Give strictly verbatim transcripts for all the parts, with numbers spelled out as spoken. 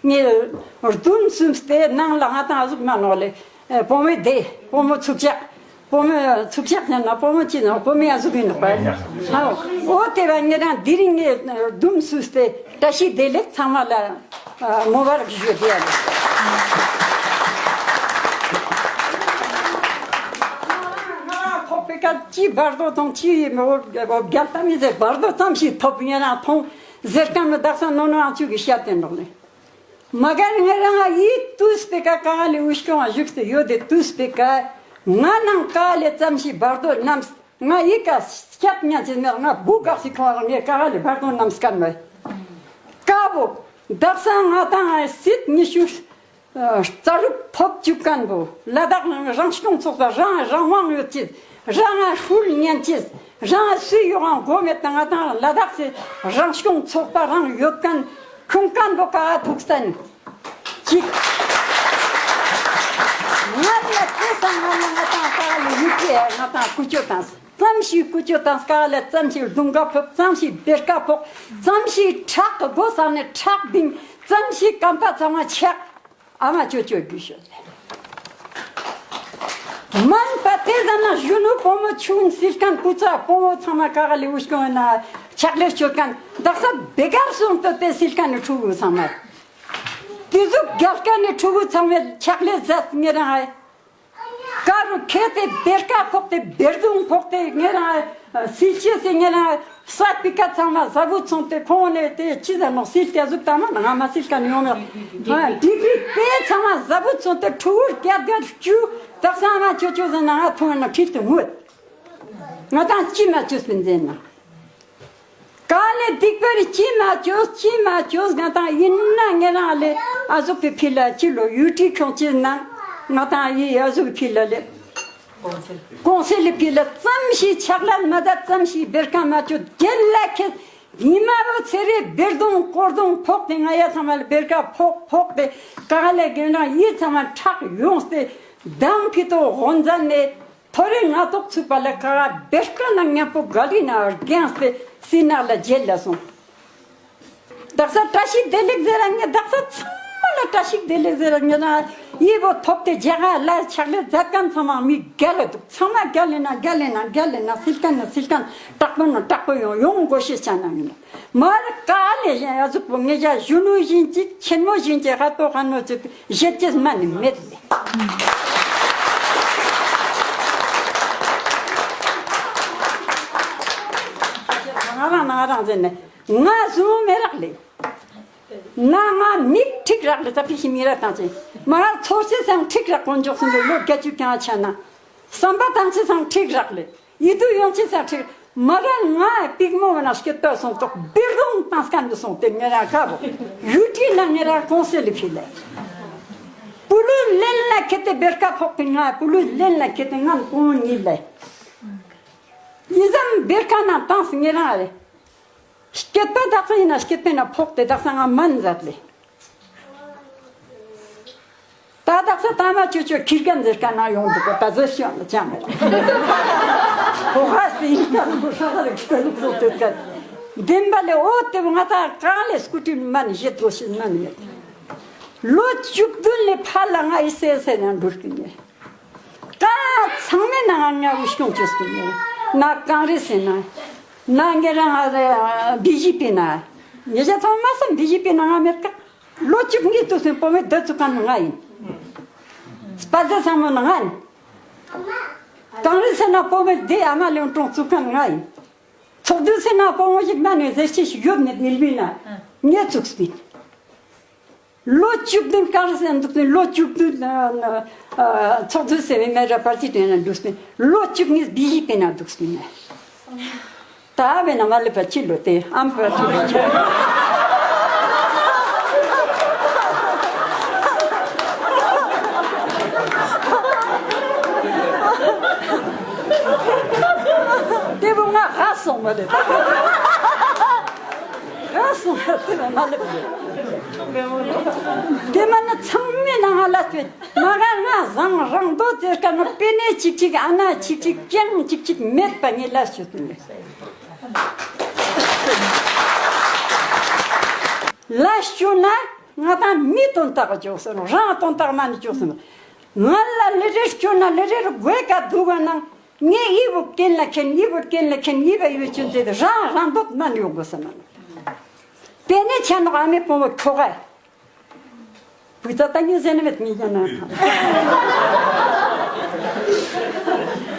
ངེ་རྡུམ་སུམས་ཏེ་ནང་ལ་ང་དང་ཨ་ཟུག་མ་ནོག་ལེ། ཨེ་བུ་མོ་དེ་བུ་མོ་ཚུགས་ཅག་བུ་མོ་ཚུགས་ཅག་ཟེར་ན་བུ་མོ་ཅི་ནོག་བུ་མོ་ཨ་ཟུག་ཨིན་ནོག་པ། ཧ་འོ་དེ་བ་ངེ་རང་དེ་རིང་ངེ་རྡུམ་སུམས་ཏེ་བཀྲ་ཤིས་བདེ་ལེགས་ཚང་མ་ལ་མོ་བར་ཞུ་དེ་ཡ་ལེ། ང་ཐོབ་པའི་ཀ་ཅི་བར་དོ་དང་ཅི་ཡི་མོ་རྒྱལ་ཏ་མི་ཟེར་བར་དོ་ཙམ་ཞིག་ཐོབ་ངེ་རང་ཐོང་ཟེར་ཀ་མི་དག་ས་ནོ་ནོ་ཨང་ཆུ་གི་ཤ་དེ་ནོག་ལེ། མ་གན་ང་རང་ཡི་ཏུས་པེ་ཀ་ག་ལེ་འུ་སྐྱོང་བཞུགས་ཏེ་ཡོད་དེ་ཏུས་པེ་ཀ་ང་ནང་ག་ལེ་ཙམ་ཞིག་བར་དོ་རྣམས་ང་ཡི་ཀ་སྐྱབས་ཉན་ཅེས་མེད། ང་བུ་གག་སི་ཁོང་རང་ངས་ག་ལེ་བར་དོ་རྣམས་སྐམ་མེད། ཀ་བོ་དག་ས་ང་དང་ང་སྲིད་ཉི་ཤུ་རྩ་དྲུག་ཐོབ་བཅུག་མཁན་བོ་ལ་དྭགས་ནང་རང་སྐྱོང་ཚོགས་པ་རང་རང་དབང་ཡོད་ཅེས། རང་ང་ཧྲུལ་ཉན་ཅེས། རང་སུའི་ཡོག་ཨང་གོ་མེད་དང་ང་དང་ལ་དྭགས་སི་རང་སྐྱོང་ཚོགས་པ་རང་ཡོད་མཁན་ཁུངས་མཁན་བོ་ག་ཐུག་སྟན་ཅིག་ང་ལ་དེ་སང་ང་ལ་ང་དང་ག་ལེ་ཡུ་ཀེ་ང་དང་ཀུ་ཅོ་དང་ཙམ་ཞིག་ཀུ་ཅོ་དང་ག་ལེ་ཙམ་ཞིག་རྡུང་ཀ་ཕོག་ཙམ་ཞིག་བེར་ཀ་ཕོག་ཙམ་ཞིག་ཁྲག་གི་སྒོ་ས་ནས་ཁྲག་བིང་ཙམ་ཞིག་རྐང་པ་ཚང་མ་ཆག་ཨ་མ་ཅོ་ཅོ་རྒྱུ་ཤོད་ལེ། མན་པ་དེ་ཟ་ན་གཞོན་ནུ་བུ་མོ་ཆུང་སིལ་མཁན་སྐུ་ཚ་བུ་མོ་ཚང་མ་ག་ག་ལེ་འུ་སྐྱོང་ན་ཆག་ལེ་སྐྱོད་མཁན་དག་ས་བེ་གར་སོང་སྟོད་པའི་སིལ་མཁན་ནི་ཕྲུ་གུ་ཚང་མ། དེ་ཟུག་རྒྱལ་མཁན་ནི་ཕྲུ་གུ་ཚང་མའི་ཆག་ལེ་ཟ་ངེ་རང་ཨེ། ཀ་རུ་ཁེ་ཏེ་བེར་ཀ་ཕོག་སྟེ་བེར་དུང་ཕོག་སྟེ་ངེ་རང་སིལ་ཅེས་སི་ངེ་རང་ས་པི་ཀ་ཚང་མ་ཟ་བུ་ཚོང་སྟེ་ཁོང་ནས་དེ་ཅི་ཟེར་ནོག་སིལ་ཏེ་ཟུག་ཏང་མ་ང་མ་སིལ་ཀ་ནི་ཡོང་མེད། ཨ་ཌིག་རི་དེ་ཚང་མ་ཟ་བུ་ཚོང་སྟེ་ཕྲུ་གུར་སྐྱ་རྒྱ་བཅུ་དག་ས་ང་ཅོ་ཅོ་ཟེར་ན་ང་ཐུང་ན་ཁྲིད་དུ་ངུད། ང་དང་ཅི་མ་ཅོས་པིན་ཟེར་ན། ག་ལེ་སྡིག་པར་ཅི་མ་ཅོས་ཅི་མ་ཅོས་ང་དང་ཡིན་ན་ངེ་རང་ལེ་ཨ་ཟུག་གི་ཕི་ལ་ཅི་ལོ་ཡུ་ཊི་ཁྱོང་ཅི་ན་ང་དང་ཡི་ཨ་ཟུག་གི་ཕི་ལ་ལེ་ཀོང་སེ་ལི་ཕི་ལ་ཙམ་ཞིག་ཆག་ལ་མ་ད་ཙམ་ཞིག་བེར་ཀ་མ་ཅོས་རྒྱལ་ལ་ཁེ་ཉི་མ་བོ་ཚེ་རེ་བེར་དུང་སྐོར་དུང་ཕོག་སྟེ་ང་ཡ་ཚང་མ་ལ་བེར་ཀ་ཕོག་ཕོག་སྟེ་ག་ལེ་ངེ་རང་ཡི་ཚང་མ་ཁྲག་ཡོངས་ཏེ་དང་ཕི་ཏོ་ཧོན་ཛན་ནེ་ཐོ་རེ་ང་ཏོག་ཚུགས་པ་ལ་ཀ་བེར་ཀ་ན་ཉམ་པོ་ག་ལི་ན་རྒྱངས་ཏེ་སི་ན་ལ་མཇལ་ལ་སོང་། དག་ས་བཀྲ་ཤིས་བདེ་ལེགས་ཟེར་ར་ངས་དག་ས་ཚང་མ་ལ་བཀྲ་ཤིས་བདེ་ལེགས་ཟེར་ར་ངས་ན་ཡི་བོ་ཐོབ་སྟེ་རྒྱ་གར་ལ་ཆག་ལེ་མཛད་མཁན་ཚང་མ་མི་རྒྱལ་ལ་འདུག་ཚང་མ་རྒྱལ་ལེ་ན་རྒྱལ་ལེ་ན་རྒྱལ་ལེ་ན་སིལ་མཁན་ན་སིལ་མཁན་དྲག་པོ་ན་དྲག་པོ་ཡོང་ཡོང་དགོས་ཤེས་ཆ་ན་ཡིན་ནོག་མར་ག་ལེ་ཡ་ཟུག་པོ་ངེད་ཅག་གཞོན་ནུ་བཞིན་ཅིག་ཆེན་མོ་བཞིན་ཅིག་ཧ་ཏོ་ཧ་ནོ་ཅིག་བཞེད་ཅེས་མ་ནི་མེད་ལེ། ང་རང་ང་རང་ཟེར་ནས་ང་བཟུང་མེ་རག་ལེ། ན་ང་མིག་ཁྲིག་རག་ལེ། ད་ཕི་ཤི་མི་རག་ཏང་ཅེ་མ་ཚོར་ཅེས་སང་ཁྲིག་རག་དཀོན་མཆོག་གསུམ་པོ་ལོ་བརྒྱད་ཅུ་གྱ་ཆ་ན་བསམ་པ་བཏང་ཅེས་སང་ཁྲིག་རག་ལེ། ཡིད་དུ་ཡོང་ཅི་ས་ཁྲིག་མ་ག་ང་པིག་མོ་བ་ན་སྐྱེ་ཏོ་སོང་ཏོག་བིར་རུང་ཏང་སྐམ་དུ་སོང་སྟེ་ངེ་རང་ཁ་བོ་ཡུ་ཊི་ན་ངེ་རང་ཀོང་སེ་ལི་ཕི་ལེ། པུ་ལུ་ལེན་ལ་ཁེ་ཏེ་བེར་ཀ་ཕོག་པིན་ང་པུ་ལུ་ལེན་ལ་ཁེ་ཏེ་ང་ཀོང་ཉི་ལེ། ཡི་ཟམ་བེར་ཀ་ན་ཏང་སི་ངེ་རང་རེ། སྐྱེད་པ་དག་ས་ཡིན་ན་སྐྱེད་པའི་ན་ཕོག་སྟེ་དག་ས་ང་མན་མཛད་ལེ། ད་དག་ས་ད་མ་ཆོ་ཆོ་ཁིར་གན་ཟེར་ཀ་ན་ཡོང་འདུག་གོ་ད་ཟེར་ཤོག་ན་ཅང་མེད། ཁོ་ཧ་སྟེ་ཡིན་ཀ་ལ་མོ་ཧྲ་ཧ་རེ་ཁྱོད་ལུགས་སོགས་དེ་ཀ་བདེན་པ་ལས་འོ་དེ་བོ་ང་ད་གང་ལས་སྐུ་དྲིན་མ་ནི་བཞེས་ཐོ་ཤེས་མ་ནི་མེད། ལོ་བཅུ་བདུན་ལས་ཕར་ལ་ང་ཨི་སེ་སེ་ན་འགྲུལ་གི་ཉེ། ཀ་ཚང་མའི་ནང་ང་འུ་སྐྱོང་བཅོས་ཀྱི་ཉེ། ན་ཀང་རེ་སི་ན། ན་ངེ་རང་ང་རེ་བི་ཇེ་པི་ན། ངེ་ཅག་ཚང་མ་སམ་བི་ཇེ་པི་ནང་ང་མེད་ཀ། ལོ་བཅུ་གཉིས་དུས་སུ་བོད་མི་བདག་བཙུགས་མཁན་ང་ཡིན། སྤ་རྫ་ཚང་མ་ནང་ང་ཡིན། ཀང་རེ་སི་ན་བོད་མི་བདེ་ཨ་མ་ལེ་འོང་བཙུགས་མཁན་ང་ཡིན། ཚོགས་འདུ་ཟེར་ན་བོད་མི་ཞིག་མ་ནས་ཟེར་ཅི་ཞིག་ཡོད་ནས་ལྡིར་བི་ན་ངས་བཙུགས་པིན། ལོ་བཅུ་བདུན་ཀང་རེ་སི་འདུག་ནས་ལོ་བཅུ་བདུན་ཚོགས་འདུ་ཟེར་བའི་མེད་ར་པར་ཏི་དེ་ན་འདུག་སྟེ་ལོ་བཅུ་གཉིས་བི་ཇེ་པི་ན་འདུག་སྟེ་ནས། ད་བས་ན་མ་ལེབ་པ་ཅི་ལོ་དེ་ཨམ་པ་ཚུགས་ཀྱི་ཆོག་དེ་བོ་ང་ཧ་སོང་མ་ལེ། ཧ་སོང་མ་ལེ། དེ་མ་ན་ཚང་མའི་ནང་ང་ལ་ཐོས། མ་ག་ང་བཟང་རང་དོ་ཙེ་ཀ་ན་པེ་ནེ་ཅིག་ཅིག་ཨ་ན་ཅིག་ཅིག་ཀྱང་ཅིག་ཅིག་མེད་པ་ངས་ལ་ཞུ་དུ་ནས། ལ་ཞུ་ན་ ང་དང་མི་དོན་དག་ཅོག་སོང་རང་དོན་དག་མ་ནི་ཅོག་སོང་། ང་ལ་ལེ་རེ་སྐྱོ་ན་ལེ་རེ་རུ་དགོས་ཀ་འདུག་ག་ནང་ངས་ཨི་བོ་གན་ལ་ཁེན་ཨི་བོ་གན་ལ་ཁེན་ཨི་བ་ཡོད་ཅུན་ཚེ་རང་རང་འདོད་མ་ནི་ཡོད་དགོས་སོང་ན། དེ་ནས་ཆ་ནོག་ཨ་མའི་པོ་བོ་ཁྱོ་ག་བུ་ཚ་ད་ངས་ཟེར་ན་མེད་ངས་ཀྱང་ན།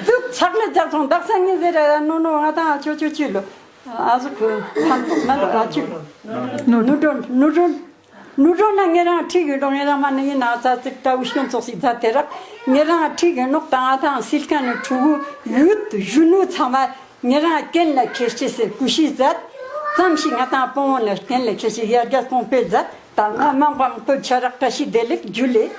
དུག་ཚག་མེད་ཚག་སོང་དག་ས་ངས་ཟེར་ར་ནོ་ནོ་ང་དང་ཨ་ཅོ་ཅོ་ཅི་ལོ། ཨ་ཟུག་གི་ཕན་ཐོགས་མ་ལོ་ཨ་ཅི། ནུ་དྲོན་ནུ་དྲོན་ནུ་དྲོན་ན་ངེ་རང་ཁྲིག་གི་འགྲོ་ངེ་རང་མ་ནི་ཡིན་ན་ཚ་ཚིག་ད་འུ་སྐྱོན་ཚོགས་སི་ད་དེ་རག་ངེ་རང་ཁྲིག་གི་ནོག་དང་ཨ་དང་སིལ་ཁ་ནི་ཕྲུ་གུ་ཡུད་གཞོན་ནུ་ཚང་མ་ངེ་རང་གན་ལ་ཁེ་ཆེ་སེ་ཀུ་ཤི་མཛད། ཙམ་ཞིག་ང་དང་སྤོང་བོ་ནི་གན་ལ་ཁེ་ཆེ་ཡར་རྒྱས་གོང་འཕེལ་མཛད། ད་ང་མང་པང་ཏོ་ཆ་རག་བཀྲ་ཤིས་བདེ་ལེགས་ཇུ་ལེ།